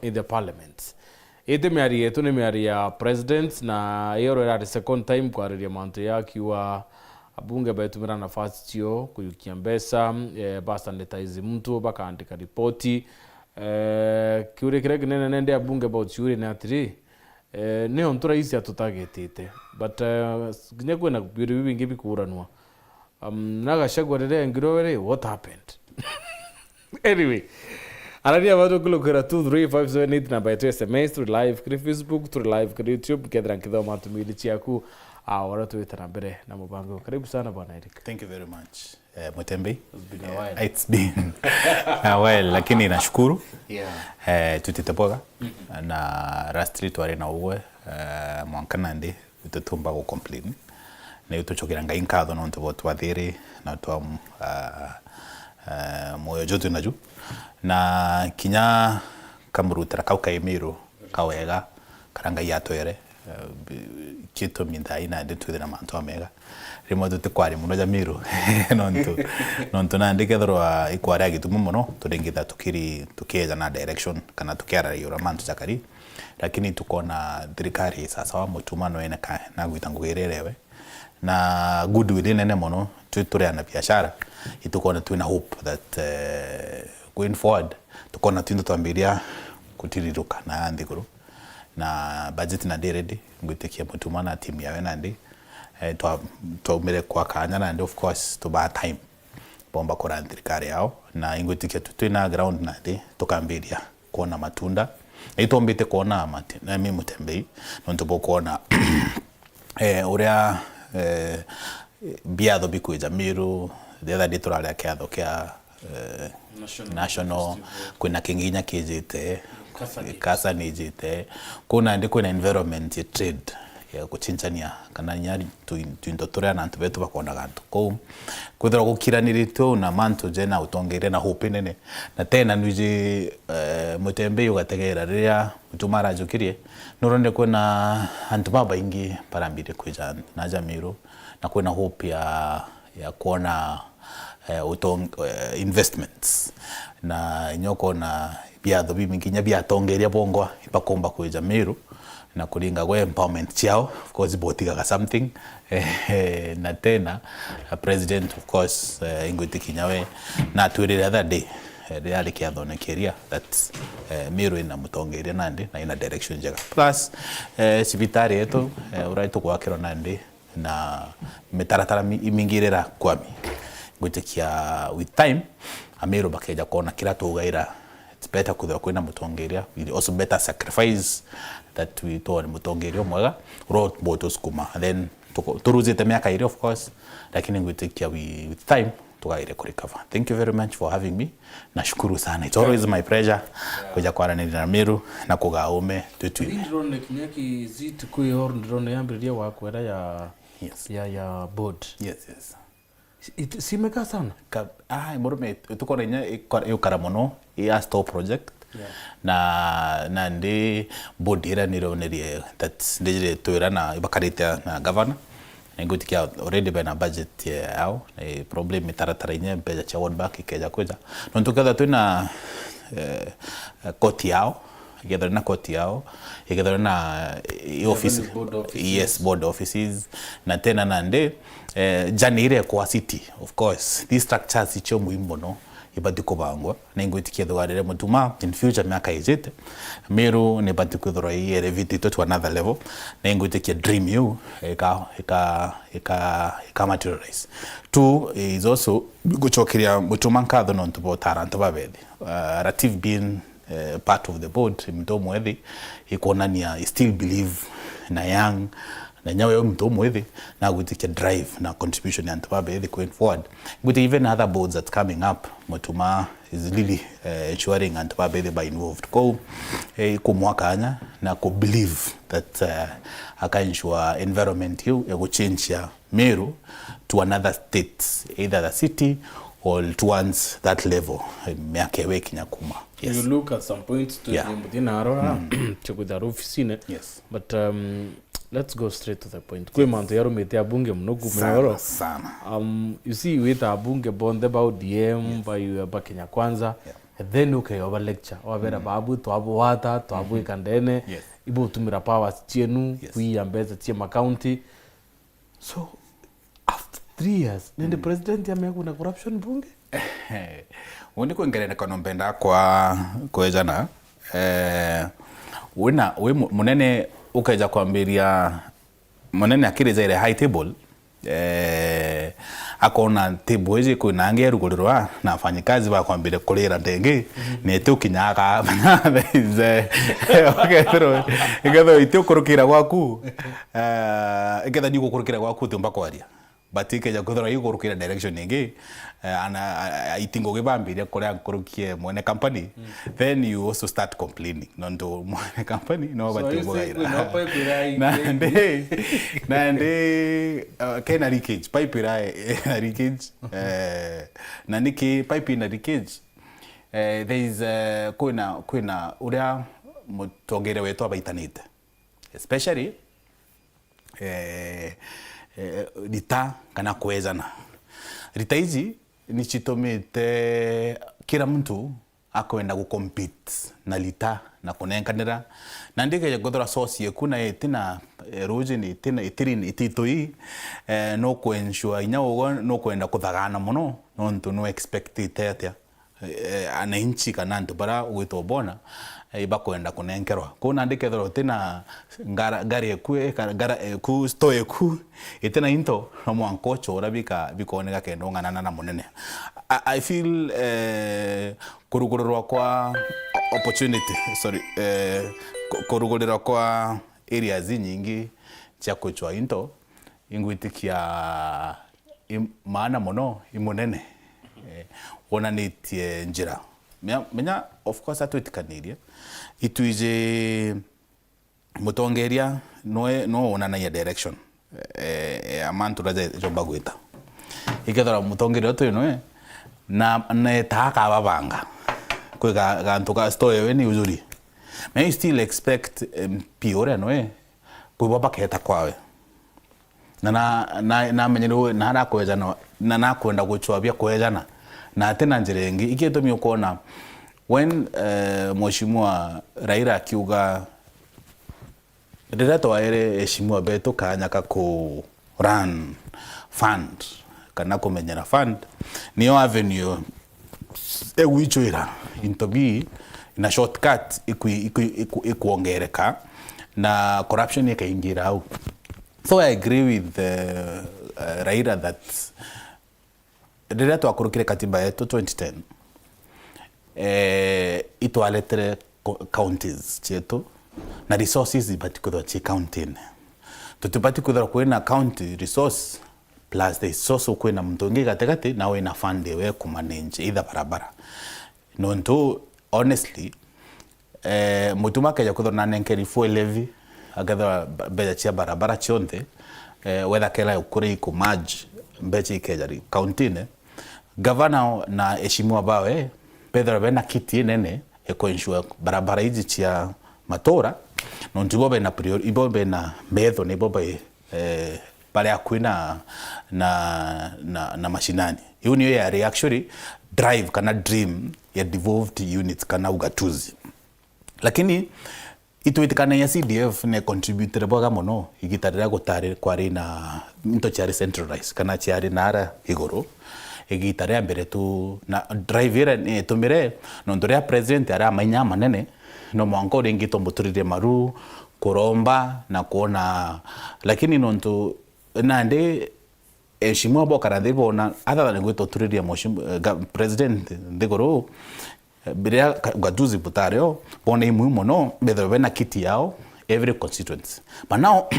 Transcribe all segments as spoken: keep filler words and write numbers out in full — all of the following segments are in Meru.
in the parliament. Iti miario yetu ni miario ya president, na iyo rero iri second time kwariria mantu ya akiuga abunge betumira nafasi cio kujukia mbeca, eh, ba sanitize muntu, bakaandika ripoti. Eh, kiuria kiria kinene nende abunge bauciurie ni atiri, eh, ni ontu raisi atutagitite, but, eh, kinya kwina biuria biu bingi bikuuranua. Um, na Gachagua riria engirwe ri, what happened? Anyway, arania batu kulukira two three five seven eight namba yetu S M S, turi live kiri Facebook, turi live kiri YouTube, nkethira nkithoma ntumiri ciaku, ah, ora twita na mbere na mubango. Karibu sana bwana Eric. Thank you very much. Eh, Mutembei. It's been a while. Eh, it's been a while, lakini nashukuru. Yeah. Eh, twitite bwega. Na lastly twari na ugwe, eh, mwanka nandi, tutiumba gu complain. Ni tucokeria Ngai nkatho nontu bwa twathiri na twa, ah, eh, mwoyo juu twina ju. Na kinya kamurutira kau ka Imiru kawega, karia Ngai atwere, eh, bi-, gitumi nthai nandi twithire na mantu amega. Rimwe tutikwaria mono ja Miru, nontu, nontu nandi kethirwa ikwaria gitumo mono, turingitha tukiri, tukieja na direction, kana tukiararia uria mantu jakari. Lakini tukona thirikari sasawa, Mutuma no ene ka-, nagwita ngugi iria irewe. Na goodwill inene mono, twi turi ana biashara, itukona twina hope that, eh, going forward, tukona twinthe twambiria kutiriruka na nthiguru. Na budget nandi ready, ngwitikia Mutuma na team yawe nandi, eh, twa-, twaumire kwa kanya nandi, of course, tubaa time bomba kura thirikari yao, na ingwitikia tu twina ground nandi, tukambiria kwona matunda. Na itwombite kwona mati-, na mi Mutembei, nontu bukwona, eh, uria, eh, biatho bikwija Miru, the other day turaria kiatho kia, eh, National National, Festival. Kwina kingi kinya kijite, Kasa ni- Kasa ni ijite. Kuna ndi kwina environment ya trade, ya guchinchania, kana nya twi-, twinto turia na antu betu bakonaga antu kuu. Kwithirwa gukiraniritie na mantu jena utongeria na hope nene. Na tena nwiji, eh, Mutembei ugategera riria Mutuma arajukirie, nurone kwina antu babaingi barambirie kwija naja Miru, na kwina hope ya, ya kwona, eh, utong-, eh, investments. Na inya ukona biatho bibingi kinya bia atongeria bongwa bakomba kwija Miru na kuringa gwe empowerment ciao, of course, botigaga something. Eh, na tena, uh, president, of course, eh, ingwitikia kinya we natwirire other day, eh, riria ari kiathone kiria that, eh, Miru ina mutongeria nandi na ina direction njega. Plus, eh, cibitari yetu, eh, uria itugwakirwa nandi, na mitaratara mi-, imingi iria irakwami. Ngwitikia with time, Amiru bakeja kwona kiria tugaira, it's better kwithirwa kwina mutongeria. We also better sacrifice that we tuone mutongeria umwega, uria ubotusukuma. And then tuko-, turuzite miaka iri, of course, lakini ngwitikia we, with time, tugaire kurecover. Thank you very much for having me. Nashukuru sana. It's always my pleasure kuja kwaraniria na Miru na kugaa ume twi twi. Ni ndirone kinya kiziti kwi or ndirone yambiriria wakwera ya, yes, ya, ya board. Yes, yes. It-, simekaa sana. Ka-, ah, murume, tukona inya ikora-, yukara muno, ya store project. Yeah. Na, na ndi board ira nironerie that ndijire twira na ibakarite na governor. Na ngwitikia already bena budget yao, na problem mitaratara inya mbeca cia World Bank ikeja kwija. Nontu ketha twina, eh, koti yao, ikethirwa na koti yao, ikethirwa na, eh, office, Revenue Board offices. Yes, board offices, na tena nandi, eh, journey iria kwa city, of course, these structures icio muhimu muno, ibati kubangwa. Na ingwitikia thugarire Mutuma in future miaka ijite, Miru ni bati kwithirwa i elevate to another level. Na ingwitikia dream iu ika, ika, ika, ika materialize. Two is also gucokeria Mutuma nkatho nontu bwa utara antu babethi. Uh, Ratif being, eh, part of the board, muntu umwe thi, ikwonania I still believe na young, na inya we muntu umwe thi, na gwitikia drive na contribution ya antu babethi going forward. But even other boards that's coming up, Mutuma is really, eh, ensuring antu babethi ba involved. Kou, eh, kumwa kanya na ku believe that, eh, aka ensure environment iu ya guchange ya Meru to another state, either the city or towards that level, eh, miaka iwe kinya kuma. Yes. You look at some points tu, yeah, muthie na arora, mm, cia kwithira ofisine. Yes. But, um, let's go straight to the point. Kwi, yes, mantu yarumite abunge muno kuma oro. Sana, sana. Um, you see, wita abunge bonthe ba O D M, yes, ba, ba Kenya Kwanza. Yeah. Then ukeoba lecture, wabera babu, twabwata, twabwika ndene, Yes. ibutumira powers cienu, Yes. kwiya mbeca cia ma county. So, after three years, nende president amekuna corruption bunge? Undi kwingererekano mbenda kwa kwejana, eh, wina, wi mu-, munene ukeja kwambiria, munene akirijaire high table, eh, akona table iji kwina angi erugurirwa na afanyikazi bakwambire kurira ndengi, ni iti ukinyaga, ukethirwa, ukethirwa iti ukurukira gwaku, eh, iketha ni gukurukira gwaku utiumba kwaria. But ikeja kwithirwa igurukira direction ingi, eh, ana, a, a, iti ngugi bambiria kuria nkurukie mwene company, then you also start complaining. Nontu mwene company no bati bugaira. Nandi, nandi, uh, kena leakage, pipe ira, ina leakage, eh, na niki pipe ina leakage? Eh, there is, eh, kwina, kwina uria mutongeria wetu abaitanite. Especially, eh, eh, rita kana kwejana. Rita iji ni citumite kila mtu akwenda gucompete na rita na kunenkanira. Na ndikeja kwithirwa source yeku na itina, eh, ruji ni itina, itiri, ititui, eh, no kuensure inya ugo no kwenda kuthagana muno, nontu no expectite atia? Eh, ananchi kana antu bara ugwitwa bona, eh, ibakwenda kunenkerwa. Kwou nandi kethirwa utina ngara, ngari eku, eh, kana ngara eku, store eku, itina into, no mwanka uchura bika, bikoneka kenda ung'anana na munene. I, I feel, eh, kurugurirwa kwa opportunity, sorry, eh, ku-, kurugurirwa kwa areas inyingi cia kuchwa into, ingwitikia i maana mono, i munene, eh, wonanitie njira. Menya, menya, of course, atwitikanirie, itwiji mutongeria noe, no wonanagia direction, eh, ya mantu raja jomba gwita. Ikethira mutongeria uyu noe, na, na etaa kababanga, kwi ga, gantu ga store ewe ni ujuri. Menya you still expect M P uria noe, kwibo baketa kwawe. Na, na, na, namenyire we, na arakwejana, na nakwenda guchwabia kwejana, na ati na njira ingi. Iki gitumi ukwona, when, eh, Mheshimiwa Raila akiuga, riria twaere Mheshimiwa betu kanya ka ku run fund, kana kumenyera fund, niyo avenue egwichwira into bi na shortcut ikwi-, ikwi-, iku-, ikwongereka, na corruption ikaingira au. So I agree with, uh, uh, Raila that riria twakurukire katiba yetu twenty ten, eh, itwaletere co-, counties cietu, na resources ibati kwithirwa ci county-ini. Tutibati kwithirwa kwina county resource plus the resource kwina muntu ungi gatigati, na wina fund ewe kumanage either barabara. Nontu, honestly, eh, mutuma akeja kwithirwa nanenkeri fuel levy, akethirwa ba-, mbeca cia barabara cionthe, eh, wether kela ukuri iku merge, mbeca ikeja ri-, county-ini, gavana na eshimiwa bawe bethirwa bena kiti inene ya kuensure barabara iji cia matura, nontu ibo bena prior-, ibo bena metho, nibo bai eh, bari akui na, na, na, na mashinani. Iu niyo yari actually drive kana dream ya devolved units kana ugatuzi. Lakini itwitikanagia C D F ne contributed bwega mono igita riria gutari kwari na into ciari centralized kana ciari na ara iguru. Igita ria mbere tu na drive ira ni itumire nontu ria president ari amainya manene, no mwanka uringi tumuturirie maru, kuromba na kuona, lakini nontu nandi eshimiwa bokara nthi bona, other than gwita uturiria mheshimiwa, eh, ga-, president nthiguru, eh, biria ka-, gatuzi butario, bona imwe mono, bethirwe bena kiti yao every constituency. But now,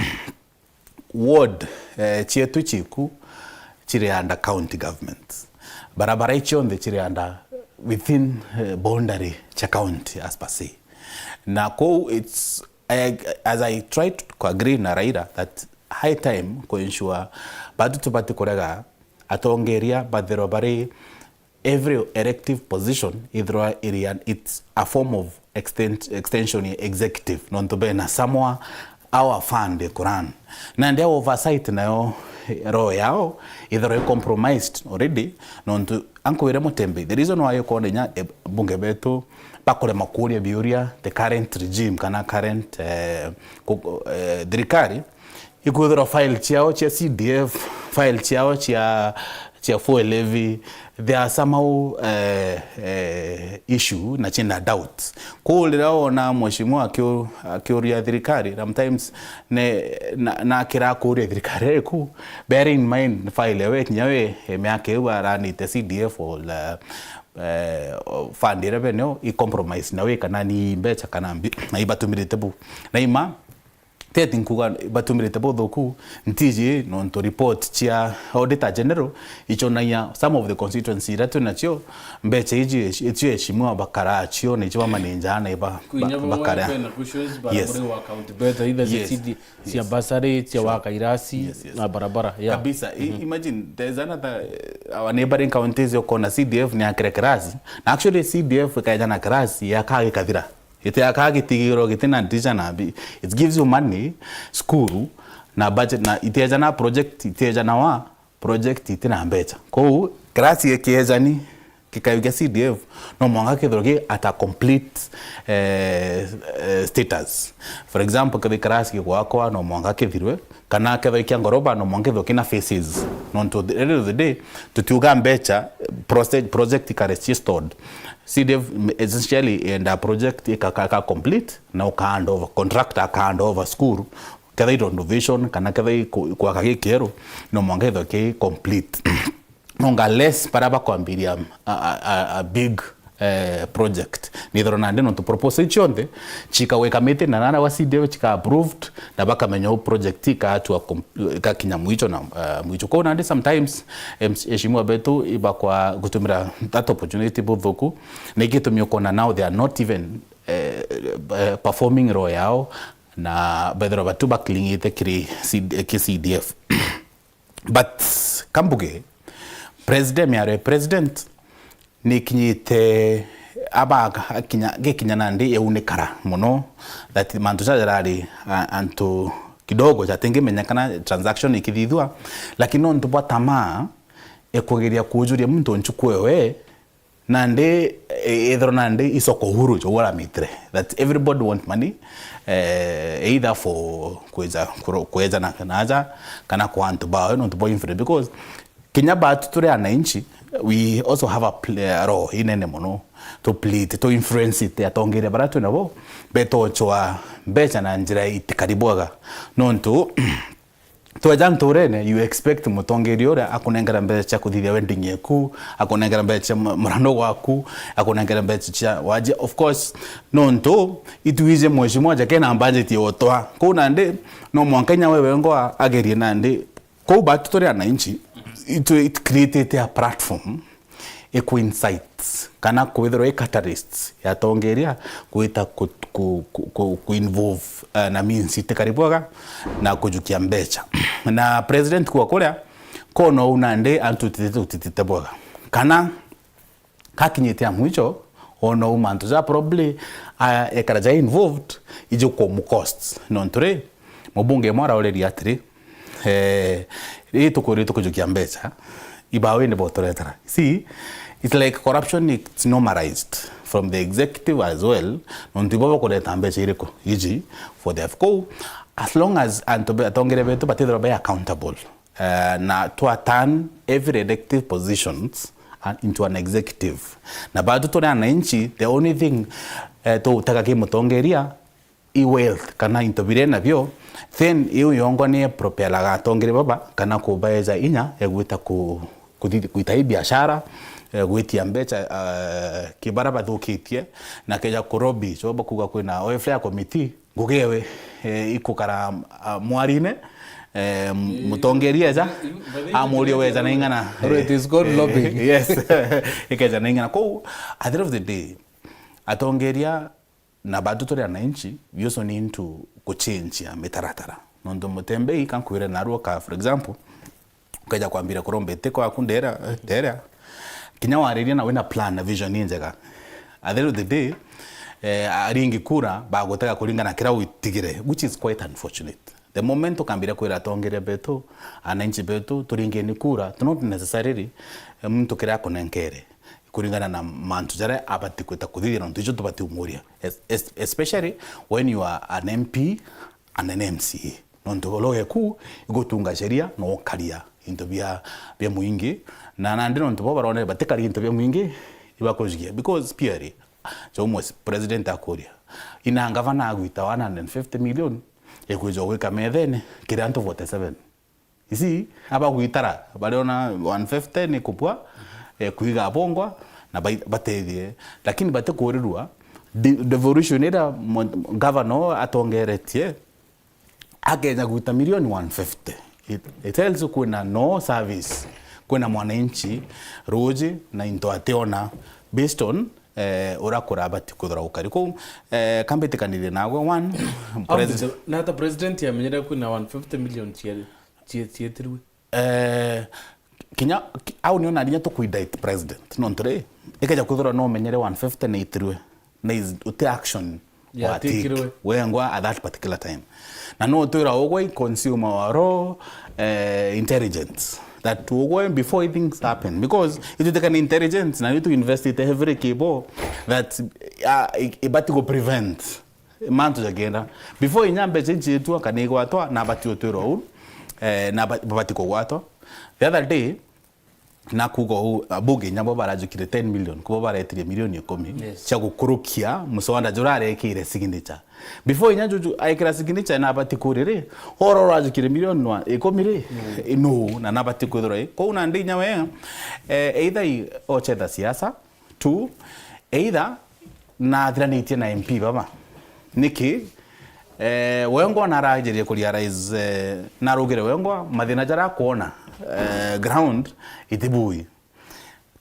ward, eh, cietu ciku ciri under county government. Barabara icionthe ciri under within, eh, boundary cia county as per se. Na kou it's, I, as I try to agree na Raila that high time ku ensure batu tubati kurega atongeria bathirwa bari every elective position ithirwa iri an, it's a form of extent-, extension ya executive. Nontu bena samwa our fund ikurun. Nandi our oversight nayo, eh, roho yao ithirwa i compromised already, nontu ankwire Mutembei, the reason why ukoona inya, eh, mbunge betu bakurema kuuria biuria the current regime kana current, eh, ku-, eh, thirikari, ikwithirwa file ciao cia C D F, file ciao cia, cia fuel levy, there are somehow, eh, eh, issue na ciina doubts. Kwou riria wona mheshimiwa akiu-, akiuria thirikari, sometimes ne, na, na akira kuuria thirikari iku, bearing in mind file ewe kinya we, eh, miaka iu aranite C D F or, eh, eh, fund iria bene i compromise na we kana ni mbeca kana mbi-, na ibatumirite bu. Na ima, teti nkuga batumirite buthuku, ntiji nontu report cia Auditor General ichonagia some of the constituency iria twi nacio, mbeca iji eci-, icio eshimiwa bakara cio na icio bamaninjaa na iba-, Kwinya ba-, bamwe bakara. Bena cushions bara Yes. Buri work out better either Yes. Cidi cia Yes. Bursary, cia Sure. Waka irasi Yes, yes. na barabara. Yeah. Kabisa. I-, imagine, there is another, eh, our neighboring counties, ukona C D F ni akire kirasi. Na actually C D F ikaeja na kirasi, yaka gikathira. Itiakaa gitigiro gitina ndirica na mbi. It gives you money, school, na budget, na itieja na project, itieja na wa, project itina mbeca. Kou, class gikiejani, gikayu gia C D F, no mwanka kethirwe gi at a complete, eh, eh, status. For example, kethirwa class gigwakwa, no mwanka kethirwe, kana kethirwa kia ngoroba, no mwanka kethirwe kina phases. Nontu at the end of the day, tutiuga mbeca, project, project ika registered. C D F essentially enda project ika, ka, ka complete, na uka hand over, contractor aka hand over school, kethirwa i renovation, kana kethirwa i ku-, kwaka gikeru, no mwanka ithwe ki complete. Nonga less bara bakwambiria a, a, a, a big, eh, project. Nithirwa nandi nontu proposal cionthe, chikagwe kamiti na nana wa C D F chika approved, na bakamenya u project ikatua com-, ikakinya mwicho na, eh, mwicho. Kou nandi sometimes, em, eshimiwa betu ibakwa gutumira that opportunity buthuku, na igitumi ukona now they are not even, eh, eh, performing role yao, na bethirwa batu baklingite kiri C D, ki C D F. But kambuge, president, miario ya president, nikinyite aba akinya, gikinya nandi yaunikara mono, that mantu jaja jarari a-, antu kidogo jatingimenyekana transaction ikithithua, lakini nontu bwa tamaa ikugeria kujuria muntu nchuku ewe, nandi, e-, ethirwa nandi isoko huru jo waramitire, that everybody want money, eh, either for kwija, kuro-, kwejana na aja, kana kwa antu bao, nontu bwa influence, because kinya batu turi ananchi, we also have a play, a role inene mono to play, to influence it, atongeria bara twi nabo, betochwa mbeca na njira itikari bwega, nontu tweja nturene, you expect mutongeria uria akunengera mbeca cia kuthithia wedding yeku, akunengera mbeca cia mu-, murano gwaku, akunengera mbeca cia waji. Of course, nontu itwije mheshimiwa jake na budget ya utwa. Kou nandi, no mwanka inya we wengwa agerie nandi. Kou batu turi ananchi, itu, it created a platform iku insights, kana kwithirwa i catalysts ya atongeria gwita ku, ku, ku, ku, ku involve, eh, na means itikari bwega na kujukia mbeca. Na president kwa kuria, kono u nandi antu tutitite, tutitite bwega. Kana kakinyite ya mwicho, ono u mantu ja probably, ah, ekara ja involved, iji kumu costs. Nontu ri, mubunge mwe araureria atiri, Eh, ri tuku-, ri tukujukia mbeca, ibawe ni boturetera. See, it's like corruption, it's normalized from the executive as well. Nontu ibo bakureta mbeca iriku? Iji for the F C O. As long as antu be-, atongeria betu batithirwa be accountable, eh, na twa turn every elective positions, uh, into an executive. Na batu turi ananchi, the only thing, eh, tutaka ki mutongeria, i wealth kana into biria nabio, then iu yongwa ni propelaga atongeria baba kana kubaeja inya ya gwita ku-, kuthi-, gwita i biashara, eh, gwitia mbeca, eh, kibara bathukitie, na keja kurobi, so bakuga kwina welfare committee, ngugi ewe, eh, ikukara, ah, mwarine, eh, m-, mutongeria eja, amuria weja na ing'ana. Or it is called lobbying. Yes. Ikeja na ing'ana. Kou, at the end of the day, atongeria na batu turi ananchi, we also need to kuchenjia mitaratara. Nontu mutembei, kankwire narua ka, for example, ukeja kwambira kuromba iti kwaku ndera, ndera, kinya wariria na wina plan na vision injega. At the end of the day, eh, aringi kura bagutega kuringana na kiria witigire, which is quite unfortunate. The moment ukambiria kwira atongeria betu, ananchi betu, turingeni kura, to not necessarily, eh, muntu kiria akunenkere, kuringana na mantu jaria abati kwita kuthithia, nontu ijo tubati umuria. Es-, es-, especially when you are an M P and an M C A. Nontu uria ugeku igutunga sheria na ukaria into bia, bia mwingi, na nandi nontu bo barone batikaria into bia mwingi, ibakujukia. Because purely, jo umwe president akuria, ina ngavana agwita one hundred fifty million, ikwija gwika methene, kiri antu forty-seven. Isi, abagwitara, bariona one fifty ni kubwa, eh, kwiga bongwa, na bai-, batethie. Lakini batikurirua, de-, devolution iria mo-, governor atongeretie, akeja gwita milioni one fifty. It, it tells you kwina no service, kwina mwananchi ruji na into ationa based on, eh, uria kurabati kwithirwa gukari. Kou, eh, kambitikanirie nawe, one, pres- Nata president amenyere kwina one fifty million cie-, cie-, cietirwe? Eh, kinya, ki-, au niona rinya tukuindict president. Nontu ri, ikeja kwithirwa no umenyere one fifty ni itirwe, na is, uti action wa take. Yatikirwe. Wengwa at that particular time. Na no twira ugwe consumer wa raw, eh, intelligence. That ugwe before things happen. Because itwiteka ni intelligence, na nitu invested heavily kibo that, ah, i-, ibati ku prevent mantu jakienda. Before inya mbeca ici itwa kana igwatwa, na bati utwirwa uu, eh, na ba-, babati kugwatwa. The other day, na kuuga uu, abunge inya bo barajukire ten million, kubo baretirie milioni ikumi, yes, cia gukurukia muswada jura arekire signature. Before inya juju aikira signature, na bati kuriri, oro urajukire milioni nwa-, ikumi ri? Mm. No, na nabati kwithirwa i. Kou nandi inya we, eh, either i-, ochetha siasa, Two, either nathiranitie na M P baba. Niki? Eh, wengwa narajirie ku realize, eh, narugire wengwa, mathina jaria akwona, eh, ground itibui.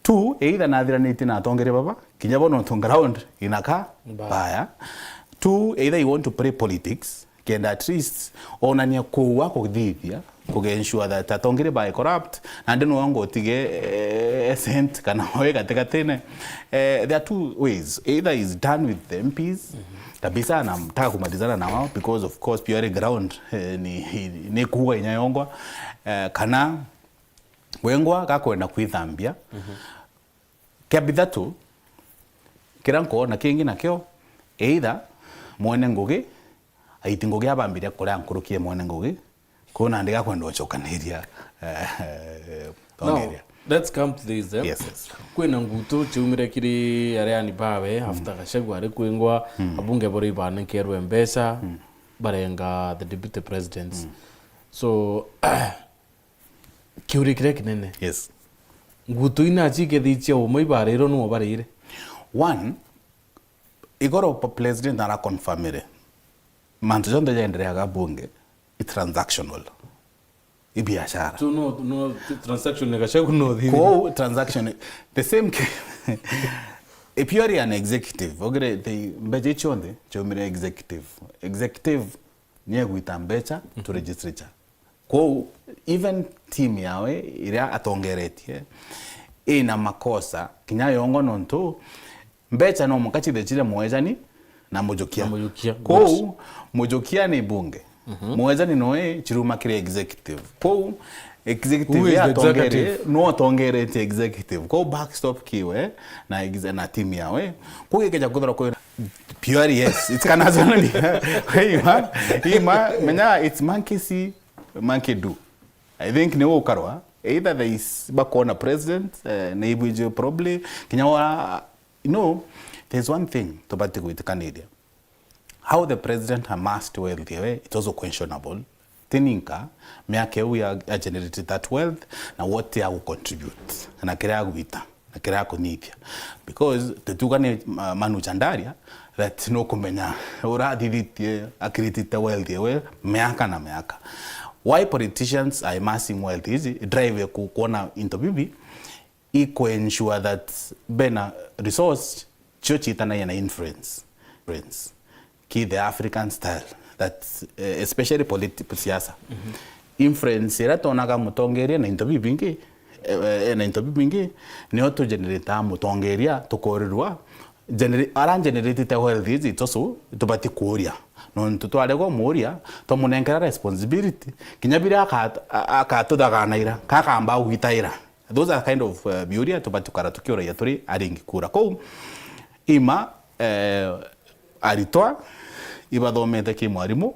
Two, either nathiranitie na atongeria baba, kinya bo nontu ground inaka mbaya. Mbaya. Two, either you want to play politics, kenda at least onania kuua kuthithia, kuge ensure that atongeria bae corrupt, na ndi nwe ngotige, eh, cent kana oe gatigatine. Eh, there are two ways. Either is done with the M Ps, mhm, kabisa, na mtaka kumalizana na wao, because of course purely ground, eh, ni, ni kuua inya yongwa, eh, kana wengwa gakwenda kwithambia. Mhm. Kia bithatu, kiria nkoona kingi nakio, either mwene ngugi, aiti ngugi abambiria kuria nkuruki e mwene ngugi, kuu nandi gakwenda gucokaniria, eh, Now, ongeria. Let's come to this, eh? Yes, yes. Kwina ngutu ciumire kiri areani bawe, mm, after Gachagua ari kwingwa, mm, abunge baria ibanenkerwe mbeca, mm, barenga the deputy presidents. Mm. So, kiuria kiria kinene. Yes. Ngutu ina cikethicia umwe ibariro nuo barire. One, igoro pa president ara confirmire. Mantu jonthe jaendereaga bunge, i transactional. I biashara. So no, no, transaction ni Gachagua no thiri. Kou transaction, the same ki-, if you are an executive, ogire the mbeca icio nthe, ciumire executive. Executive ni egwita mbeca to, mhm, legislature. Kwou, even team yawe iria atongeretie, ina makosa, kinya yongo nontu, mbeca no muka cithe cire mwejani na mujukia. Na mujukia, kwou, good, mujukia ni bunge. Mhm. Mwejani noe ciruma kiri executive. Kwou, executive. Who is the atongerie-, executive? No atongeretie executive. Kwou, backstop kiwe na exe-, na team yawe. Kwou, gikeja kwithirwa kwina purely, yes, it's kana zona ni. Ima, ima, menya, it's monkey see, monkey do. I think ni ukarwa. Either there is bakona president, eh, ni ibwije probably. Kinya wa, you know, there's one thing tubati gwitikaniria. How the president amassed wealth, eh, it's also questionable. Tininka, miaka iu ya, ya generated that wealth, na what ya contribute, na kiria agwita, na kiria akunyithia. Because tutuga ni, uh, Manu Chandaria, that no kumenya, urathithitie, akirititie wealth ewe, miaka na miaka. Why politicians are amassing wealth is, drive ya ku-, kuona into bibi, i ku ensure that bena resource cio ciitanagia na influence. Influence. Ki the African style, that, eh, especially politi-, siasa. Mhm. Influence iria twonaga mutongeria na into bibingi, eh, eh, na into bibingi, nio tu generate mutongeria tukorirwa genera-, ara generatete wealth iji, it's also tubati kuuria. Nontu twaregwa umuuria, twamunenkera responsibility, kinya biria akat-, a-, akatuthaganaira, kakamba gwitaira. Those are kind of, uh, biuria tubati gukara tukiuragia turi aringi kura. Kou, ima, eh, aritwa ibathomete ki mwarimu,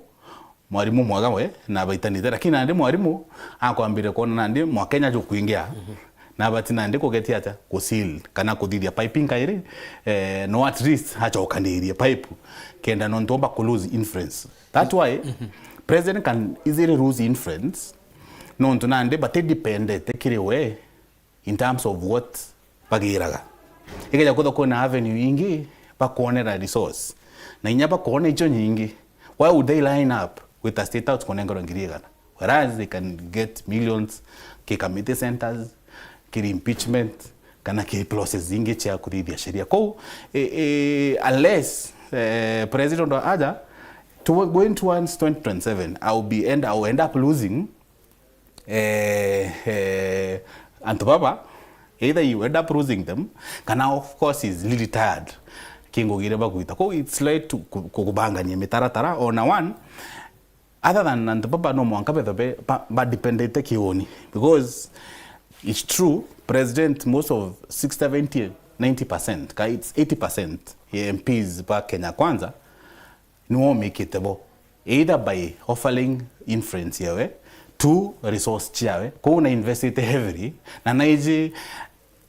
mwarimu mwega we, na abaitanite, lakini nandi mwarimu akwambire kwona nandi mwakenya jukwingia, na abati nandi kugetia atia, kuseal, kana kuthithia piping kairi, eh, no at least acokanirie pipe, kenda nontu omba ku lose influence. That's why president can easily lose influence, nontu nandi bati dependete kiri we, in terms of what bagiraga. Ikeja kwithwa kwina avenue ingi bakwonera resource, na inya bakwona icio nyingi, why would they line up with a State House kunengerwa ngiri igana, whereas they can get millions ki committee centers, kiri impeachment, kana kiri process ingi cia kuthithia sheria? Kou, eh, eh, unless, eh, president aja to, going towards twenty twenty-seven, I'll be end, I'll end up losing eh, eh, antu baba, either you end up losing them, kana of course is really tired. Kingugire bagwita. Kou it's led to ku-, ku-, kubangania mitaratara. Ona one, other than antu baba no mwanka betho be, ba, ba dependete kiuni. Because it's true, president, most of sixty, seventy, ninety percent, ka it's eighty percent ya M Ps ba Kenya Kwanza, niwe umikite bo, either by offering influence yawe, two, resource ciawe, kou na investite heavily, na naiji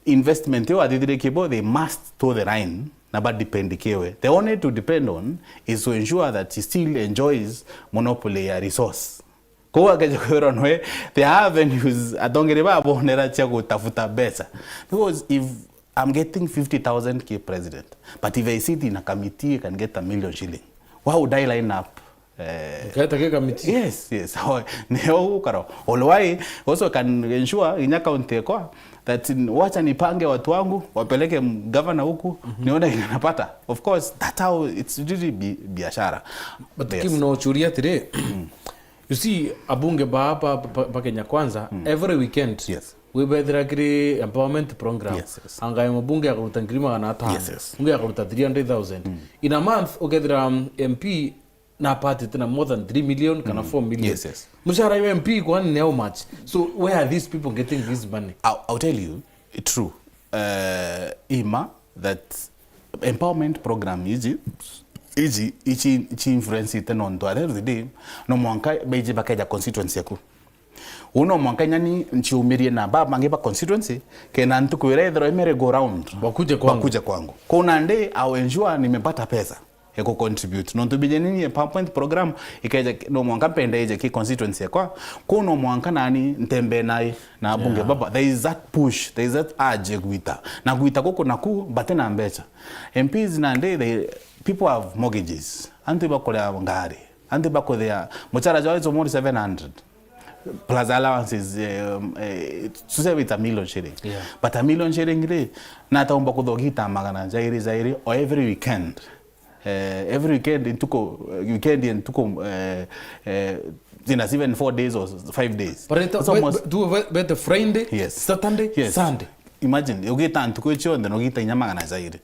investment iyo athithirie kibo, they must toe the line, na ba depend kiwe. The only to depend on is to ensure that he still enjoys monopoly ya resource. Kou akeja kwirwa nwe, there are avenues atongeri babonera cia gutafuta mbeca. Because if I'm getting fifty thousand ki president, but if I sit in a committee, I can get a million shilling. Why would I line up? Eh, Ukaeta ki committee? Yes, yes. Nio gukara. Olwai, also can ensure inya county ekwa that in-, wacha nipange watu wangu, wapeleke m-, governor huku, nione kile napata. Of course, that's how it's really bi-, biashara. But yes. Kim, no churia atiri, you see, abunge ba, ba, ba, ba Kenya Kwanza, every weekend, yes, wibethira kiri empowerment program. Yes, yes. Anga ya mbunge akaruta ngiri magana atano. Yes, yes. Mbunge akaruta three hundred thousand. In a month, ukethira, um, M P na apatite na more than three million kana four million. Yes, yes. Mushara wa M P kwani ni how much? So where are these people getting this money? I'll, I'll tell you, it's true. Uh, ima that empowerment program iji, iji, ichi, ichi influence ite nontu at the end of the day, no mwanka beiji bakeja constituency yaku. Uu no mwanka inya ni nciumirie na baba bangi ba constituency, kena ntuku iria ithirwa i merry go round, bakuje kwangu. Bakuje kwangu. Kou nandi, I'll ensure nimepata pesa ya ku contribute. Nontu bije nini empowerment program, ikeja, no mwanka mpende ije ki constituency yakwa, kou no mwanka nani ntembee nai na abunge baba. There is that push, there is that urge ya gwita. Na gwita guku naku, bati na mbeca. M Ps nandi, they, people have mortgages. Antu ibakuria ngari. Antu ibakuthia, muchara jwao is almost seven hundred. Plus allowances, eh, eh, tuseme it's a million shilling. Yeah. But a million shilling ri, nataumba kuthogita magana jairi, jairi, or every weekend. Eh, every weekend, ntuku, eh, weekend ya ntuku, eh, eh, zina even four days or five days. But it's almost, be-, be-, tu be-, bete Friday, yes, Saturday, yes, Sunday. Imagine, ugita ntuku icio nthe, nogita inya magana jairi.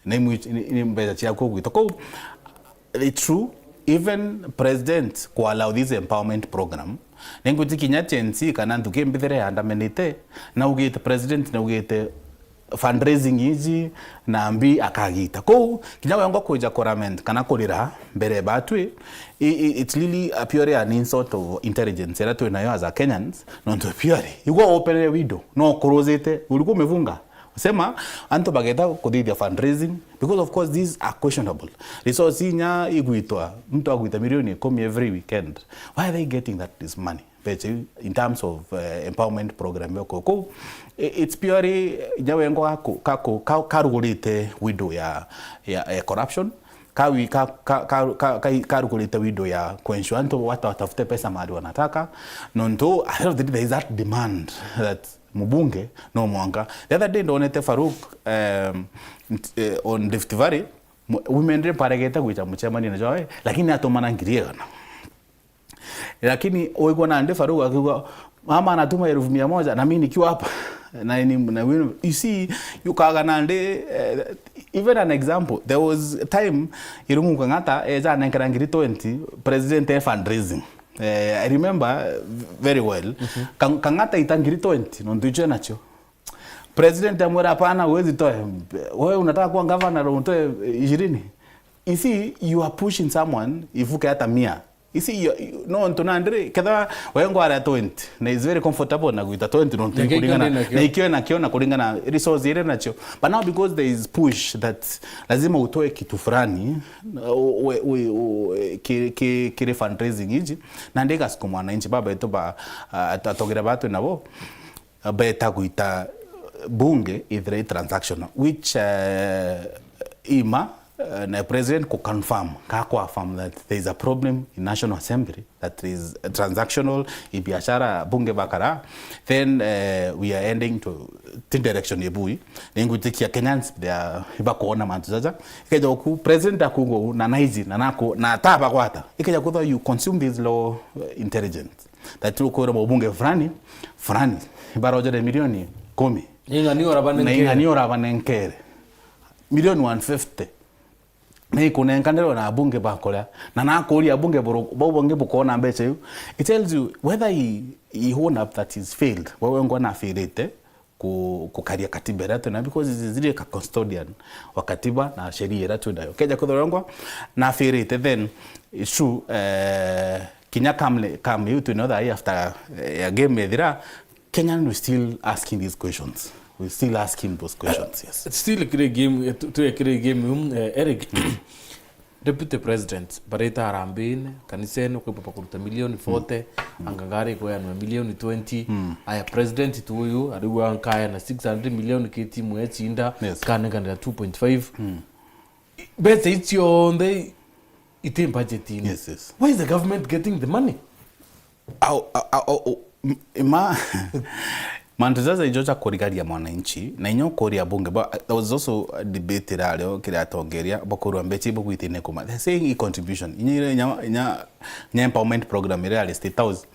Ni mwi-, ni, ni mbeca ciaku ugwita. Kou, it's true, even president ku allow this empowerment program, ningwiti kinya Gen Z kana nthuki mbithire yandamanite, na ugite president, na ugite fundraising iji, na mbi akagita. Kou, kinya wengwa kwija kurament kana kurira mbere batwi, i, i, it's really a purely an insult of intelligence ira twi nayo as a Kenyans, nontu purely, igwa openere window, no kuruzite, uriku umefunga. Sema, antu bageta kuthithia fundraising, because of course these are questionable. Resource inya igwitwa, mtu agwita milioni ikumi every weekend. Why are they getting that, this money? Mbeca iu in terms of, eh, empowerment program yoko. Kou, i-, it's purely, inya wengwa kaku-, kaku-, ka-, karugurite window ya, ya, ya corruption. Kawi-, ka-, ka-, ka-, ka-, ka-, karugurite window ya kuensure antu watu watafute pesa mahali wanataka. Nontu, at the end of the day, there is that demand that mubunge no mwanka. The other day ndonete Farouk, um, nt-, eh, on Rift Valley, mu-, women rep aregete gwija mucemanio na jwawe, lakini atumana ngiri igana. Lakini uigua nandi Farouk akiuga, "Mama anatuma elfu mia moja na mimi nikiwa hapa." Na ni, na win-, you see, yukaga nandi, eh, Even an example, there was a time Irungu Kang'ata eja anenkera ngiri twenty, president e fundraising. Eh, I remember very well. Kang-, Kang'ata ita ngiri twenty, nontu icio enacio. President amwira, "Hapana, huwezi toa. Wewe unataka kuwa governor na utoe ishirini?" You see, you are pushing someone ivuke hata mia. You see, you, you, nontu nandi ri, kethira we ngwara twenty, na is very comfortable na gwita twenty, nontu na king'o kuringana ndinakio. Na ikio nakio na kuringana resource iri nacio. But now because there is push that lazima utoe kitu fulani, u-, we, we, u-, ki-, ki-, kiri fundraising iji, nandi igasukuma mwananchi baba yetu ba, ah, at-, atongere batu nabo. Beta gwita bunge ithire i transactional, which, eh, ima, eh, na president ku confirm, ka ku affirm that there is a problem in National Assembly that is transactional, i biashara bunge bakara, then, eh, we are ending to ti direction ibui. Ningwitikia Kenyans they are ibakuona mantu jaja. Ikeja ku president akugo na naizi na nako na tabagwata. Ikeja kutho you consume this law, eh, intelligence. That ukwira mubunge fulani, fulani, barojere milioni kumi. Ing'ani urabanenkere. Na ing'ani urabanenkere. Milioni one fifty. Na ikunenkanirwe na abunge bakuria. Na nakuria abunge buru-, bau bangi bukona mbeca iu. It tells you whether he, he own up that he's failed. Wewe ngwa na failite ku-, kukaria katiba iria twina, because he's really a custodian wa katiba na sheria iria twinayo. Keja kuthorongwa na failite, then it's true, eh, kinya kam, kam iu twina other after, eh, ya game ethira, Kenyan we still asking these questions. We still ask him those questions, yes. Still kiri game, eh, tu-, tu-, kiri game, um, eh, Eric. Deputy President, barita harambini, kanisene, kwibwa bakuruta milioni forty, angagari kweanwa milioni twenty. Aya, President tu uyu, ariu ankaya na six hundred million ki timu ya Chinda, yes, kanenganira two point five. Mbeca ici cionthe iti budgetini. Yes, yes. Where is the government getting the money? Au, au, au, au, m-, ma-, mantu jaja ijo ja kurigaria mwananchi, na inya ukuria bunge, but there was also a debate irario kiria atongeria, bakurwa mbeca ibo gwitine kuma. They're saying e contribution. Inya, inya, inya, inya empowerment program iria yari State House.